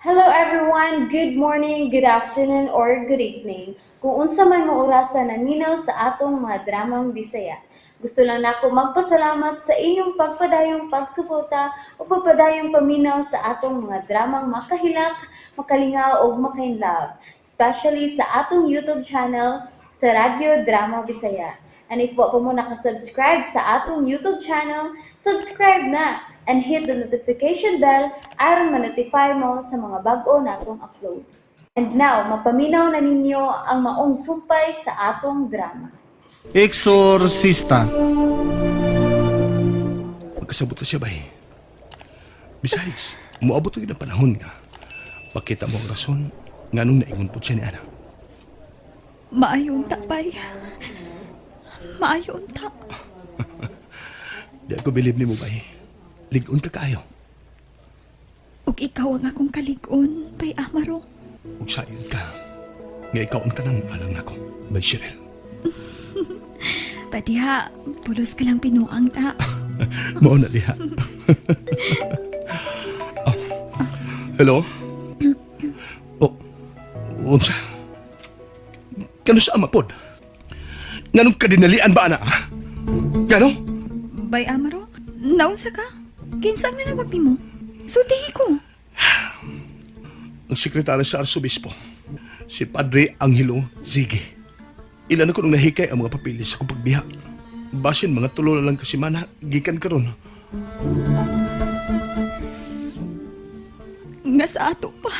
Hello everyone! Good morning, good afternoon, or good evening. Kung unsa man mo orasa naminaw sa atong mga dramang Bisaya. Gusto lang nako magpasalamat sa inyong pagpadayong pagsuporta o pagpadayong paminaw sa atong mga dramang makahilak, makalingaw ug makainlove, especially sa atong YouTube channel sa Radyo Drama Bisaya. And if wa pa mo nakasubscribe sa atong YouTube channel, subscribe na and hit the notification bell aron ma-notify mo sa mga bag-o natong uploads. And now, mapaminaw na ninyo ang maong sumpay sa atong drama. Exorcista. Magkasabot na siya, bay. Besides, muabot ang panahon nga. Makita mo ang rason nga nung naingon po siya ni Ana. Maayo unta, bay. Maayo unta. Di ako believe nimo, bay. Ligon ka kaayo. Ug ikaw ang akong kalig-on, bay Amaro. Ug sayon ka. Nga ikaw ang tanan alang nako, bay Cheryl. Padiha, pulos ka lang pinuang ta. Mao na diha. Oh. Hello? Oh, unsa? Kano sa ama pod? Nganong kadinalian ba ana? Ha? Ngano? Bay Amaro, naunsa ka? Kinsang nanawag nimo? Sultihi ko. Ang sekretaryo sa Arsobispo, si Padre Angelo Ziggy. Ilan ako nung nahikay ang mga papilis sa kong pagbiha. Basin mga tulo na lang kasimana, gikan karon. Nga sa ato pa.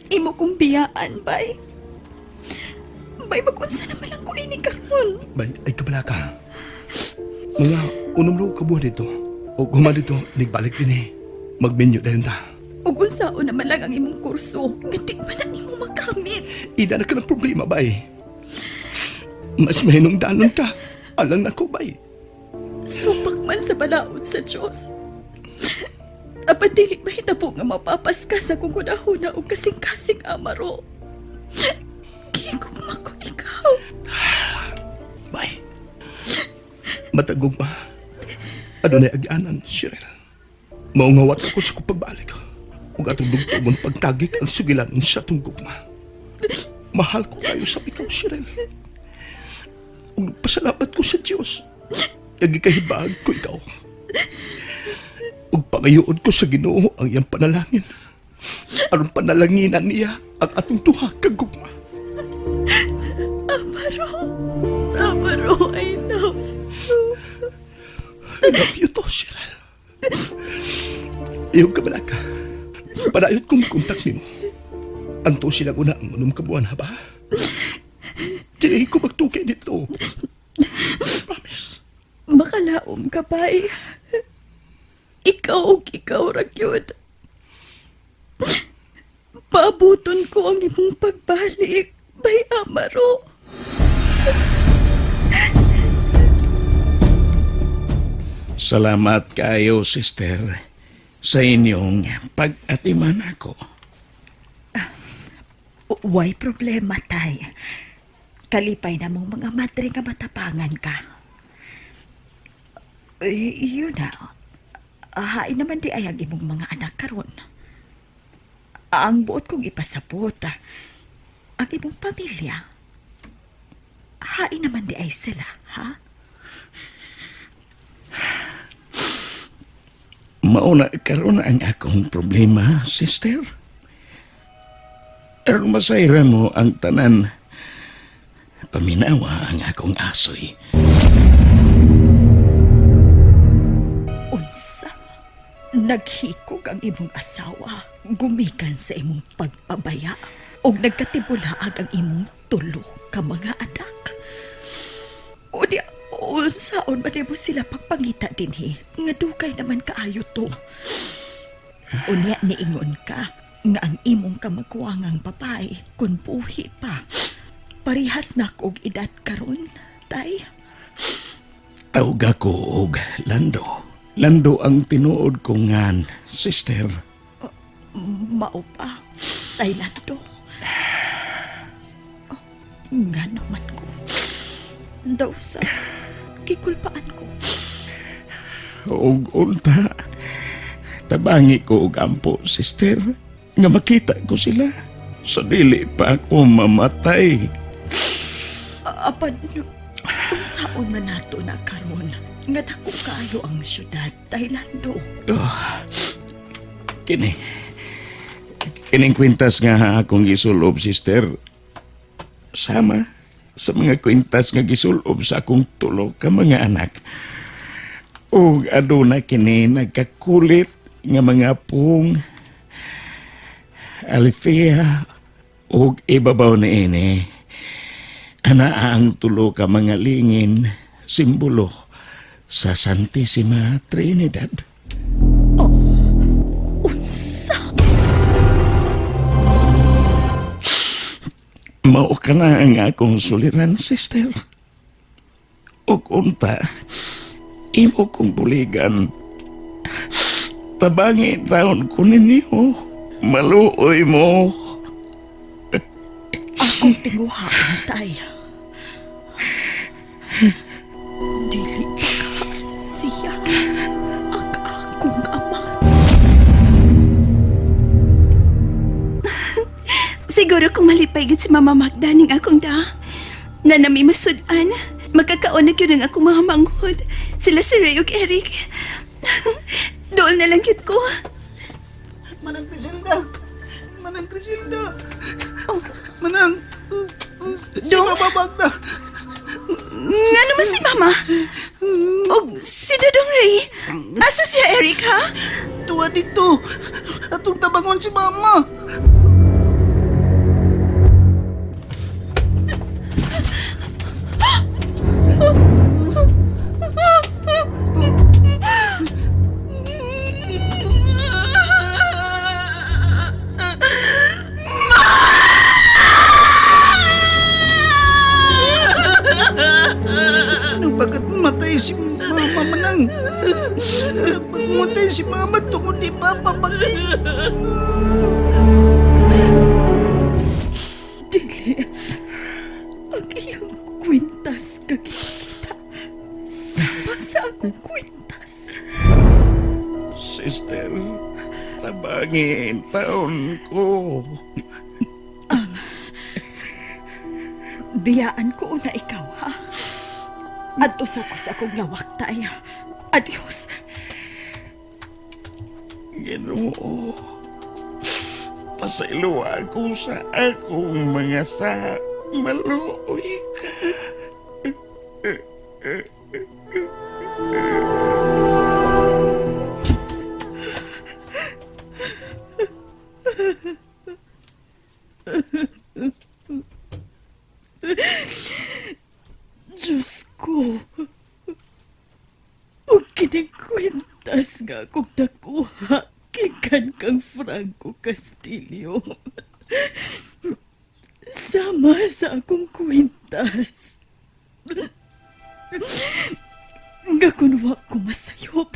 Imo kong biyaan, bay. Bay, mag-unsa naman lang ko ini karon. Bay, ay kabala ka. Mga unom ro ka buwan dito. O human dito, nagbalik din eh. Magmenyo dayon ta. Ug unsaon naman lang ang imong kurso nga di man na nimo makamit. Ila na ka ng problema, bay. Mas mahinong danon ka. Alang nako, bay. Supak man sa balaod sa Diyos. Apan dili mahitabo nga mapapaskas akong hunahuna og kasing-kasing Amaro. Gigugma ko ikaw. Bay. Matagog pa. Adunay agyanan, Cheryl. Maungawat ako sa kong pagbalik. Ug atong dugtugon pagtagik ang sugilanon sa atong gugma. Mahal ko kayo sa ikaw, Cheryl. Ug pasalamat ko sa Dios. Nagikahibag ko ikaw. Ug pangayoon ko sa Ginoo ang iyang panalangin. Aron panalanginan niya ang atong duha ka gugma. Amaro. Amaro, I love you. I love you too, Cheryl. Iyong kabalaka. Padayot kong kontak nimo. Anto sila una ang unom ka buwan, ha ba? Dili ko magtukay dito. Promise. Makalaom ka, bay. Ikaw og ikaw ra gyud. Paabuton ko ang imong pagbalik, bay Amaro. Salamat kayo, sister, sa inyong pag-atiman ako. Way problema, tay. Kalipay na mong mga madre nga matapangan ka. Eh, yun na. Hain naman di ay ang imong mga anak karon. Ang buot kong ipasabot, ang imong pamilya. Hain naman di ay sila, ha? Mauna karon ang akong problema, sister. Aron masayran mo ang tanan. Paminawa ang akong asoy. Unsa? Naghikog ang imong asawa, gumikan sa imong pagpabaya, ug nagkatibulaag ang imong tulo ka mga anak. O di, unsaon man nimo sila pagpangita dinhi, nga dugay naman kaayo to. Unya niingon ka nga ang imong kamaguwangang babae kun buhi pa. Parihas na og edad karon, tay. Tawag ako og Lando. Lando ang tinuod ko ngan, sister. Mao pa, tay Lando. Oh, nga naman ko. Daw sa kikulpaan ko. Og unta. Tabangi ko og ampo, sister. Nga makita ko sila. Sa dili pa ako mamatay. Apan, unsaon man nato na karon nga dako kaayo ang syudad, Tailando. Kini. Kining kwintas nga akong gisulob, sister. Sama sa mga kwintas nga gisulob sa akong tulo ka mga anak. Ug aduna kini nagkakulit nga mga pung Althea ug ibabaw niini. Ana ang tulo ka mga lingin, simbolo sa Santissima Trinidad. Unsa? Mao ka na ang akong suliran, sister. Ug unta, imo kong buligan. Tabangi taon ko ninyo. Maluoy mo. Akong tinguhaan, tay. Dili ka siya ang akong ama. Siguro kung malipay gid si Mama Magda ning akong da. Na nami masud-an, magkakaon na gyud ang akong mga manghod. Sila si Ray ug Eric. Dool na lang gyud ko. Manang Griselda! Manang Griselda! Oh, Manang! Si Dong? Mama Magda! Nga naman si Mama. Og si Dodong Ray. Asa siya Eric ha? Tuwa dito! Atong tabangon si Mama! Nagpagmatay si Mama, Manang. Nagpagmatay si Mama tungod ni Papa Bakit. Dili. Ang iyang kwintas kagipakita. Sama sa akong kwintas. Sister, tabangin taon ko. Biyaan ko na ikaw, ha? Adto sa ko sa akong lawak, tay. Adios. Ginoo. Pasaylo ako sa akong mga sa maluoy ka. Diyos ko. Ug kining kwintas nga akong nakuha gikan kang Franco Castillo. Sama sa akong kwintas. Nga kun wa ko masayop.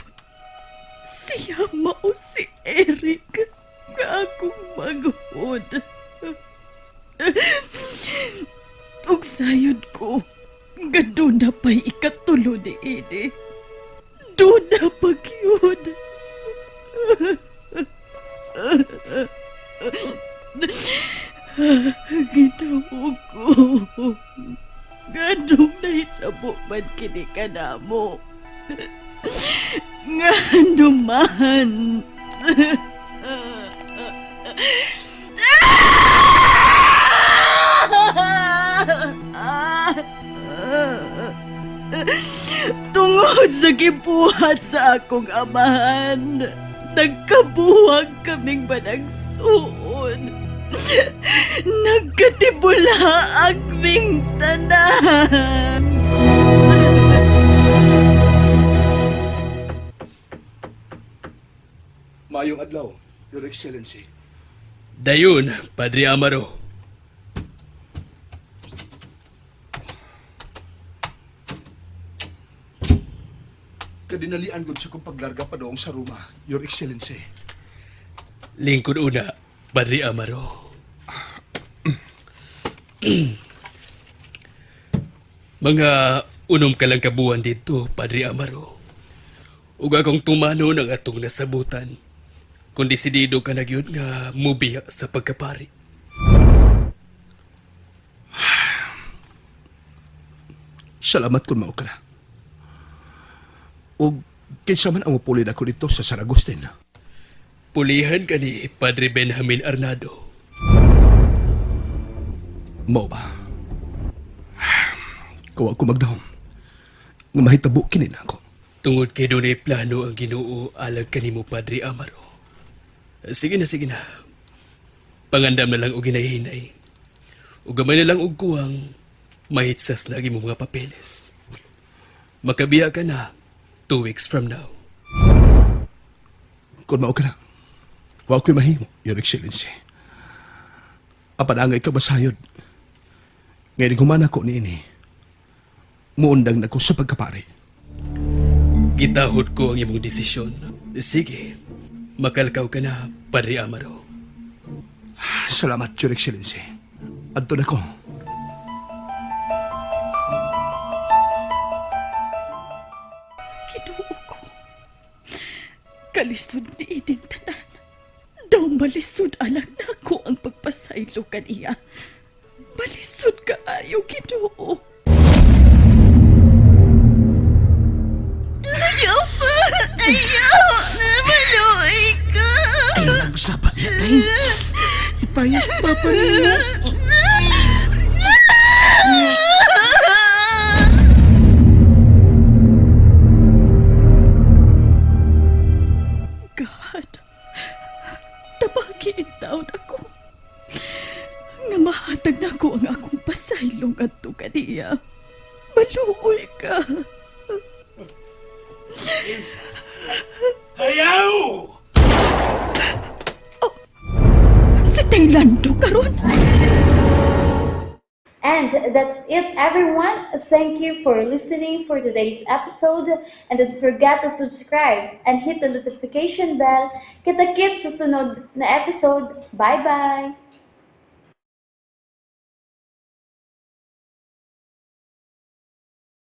Siya mao si Eric nga akong maghod. Ug sayod ko, nga doon na pa'y ikatulo ni Ede. Doon na pagyud. Ginoo ko. Ganong nahitabo man kini kanamo. Ngano man. Tungod sa gibuhat sa akong amahan, nagkabuwag kaming managsuon. Nagkatibula ang ming tanan. Maayong adlaw, Your Excellency. Dayon, Padre Amaro. Kadinalian gud sa kong paglarga padong sa Roma, Your Excellency. Lingkod una, Padre Amaro. Mga unom ka lang kabuan dito, Padre Amaro. Ug akong tumano ng atong nasabutan. Kung desidido ka na gyud nga mubiya sa pagkapari. Salamat kung mao ka na. O kinsa man ang mupulid ako dito sa San Agustin. Pulihan ka ni Padre Benjamin Arnado. Mao ba? Kuwa ko magdahom. Nga mahitabo kini na ako. Tungod kay dunay plano ang Ginoo alang kanimo, Padre Amaro. Sige na, sige na. Pangandam na lang og hinay-hinay. Ug gamay na lang og kuwang mahitsas na ang imong mga papeles. Makabiya ka na 2 weeks from now. Kung mao ka na, wa ko'y mahimo, Your Excellency. Apan angay ka basayod. Ngayon human ako niini. Muundang na ko sa pagkapari. Gitahod ko ang imong desisyon. Sige, makalkaw ka na, Padre Amaro. Salamat, Your Excellency. Adto na ko. Ginoo ko. Kalisod ni idin tanan. Daw malisod alang nako ang pagpasaylo kaniya. Malisod kaayo, Ginoo. Ayaw pa! Ayaw! Maluoy ka! Ay, nagsaba niya tayo. Ipayas papa niya. God, tabagi taon ako. Nga mahatag nako ang akong pasaylong adto kaniya. Maluoy ka. Ayaw! Oh, Sa Taylando karon. And that's it, everyone. Thank you for listening for today's episode. And don't forget to subscribe and hit the notification bell. Kita-kits sa sunod na episode. Bye-bye!